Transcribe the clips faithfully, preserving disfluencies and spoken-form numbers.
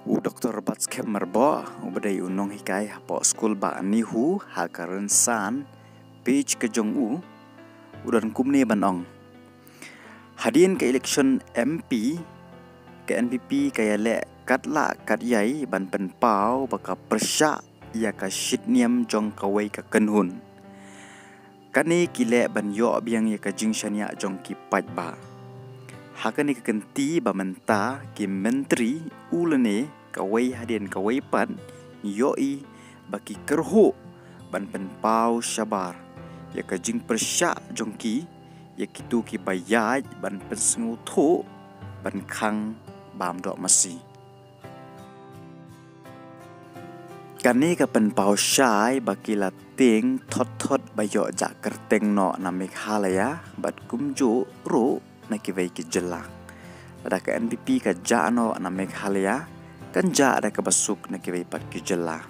U Doktor Batskhem Myrboh, u ba dei u nonghikai hapoh skul bah NEHU ha ka rynsan page ka jong u, u don kumne ban ong: Hadien ka election MP, ka NPP ka ïaleh katba lah katba ïai ban pynpaw ba ka pyrshah ïa ka shitniam jong kawei ka kynhun. Kane ki leh ban ïoh biang ïa ka jingshaniah jong ki paidbah. Ha kane ka kynti ba mynta ki myntri u lane kawei hadien kawei pat, ïohi ba ki kyrhuh ban pynpaw shabar ïa ka jingpyrshah jong ki ïa kito kiba ïaid ban pynsngewthuh ban khang bam doh masi. Kane ka pynpaw shai ba ki la tieng thot thot ba ïoh jah kyrteng noh na Meghalaya bad kumjuh ruh na kiwei ki jylla. Lada ka NPP ka jah noh na Meghalaya, kan jah da kaba suk na kiwei pat ki jylla.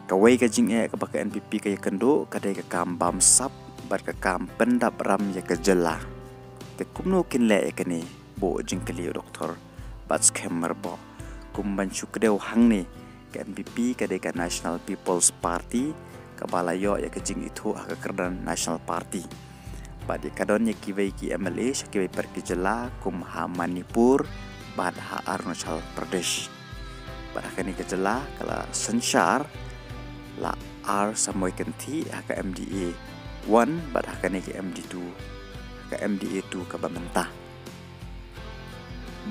Kawei ka jingeh kaba ka NPP ka ïakynduh ka dei ka kam bamsap bad ka kam pyndap ram ïa ka jylla. Te kumno kin leh ïa kane? Buh jingkylli u Doktor Batskhem Myrboh. Kum ban shu kdew hangne, ka NPP ka dei ka National People's Party kaba la ïoh ïa ka jingithuh ha ka kyrdan National Party. Bad ïa ka don ïa kiwei ki MLA sha kiwei pat ki jylla kum ha Manipur bad ha Arunachal Pradesh. Bad ha kane ka jylla ka la synshar la ar samoi kynthih ha ka MDA one bad ha kane ka MDA two, ha ka MDA two kaba mynta.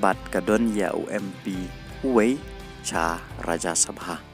Bad ka don ïa u MP uwei sha Rajya Sabha.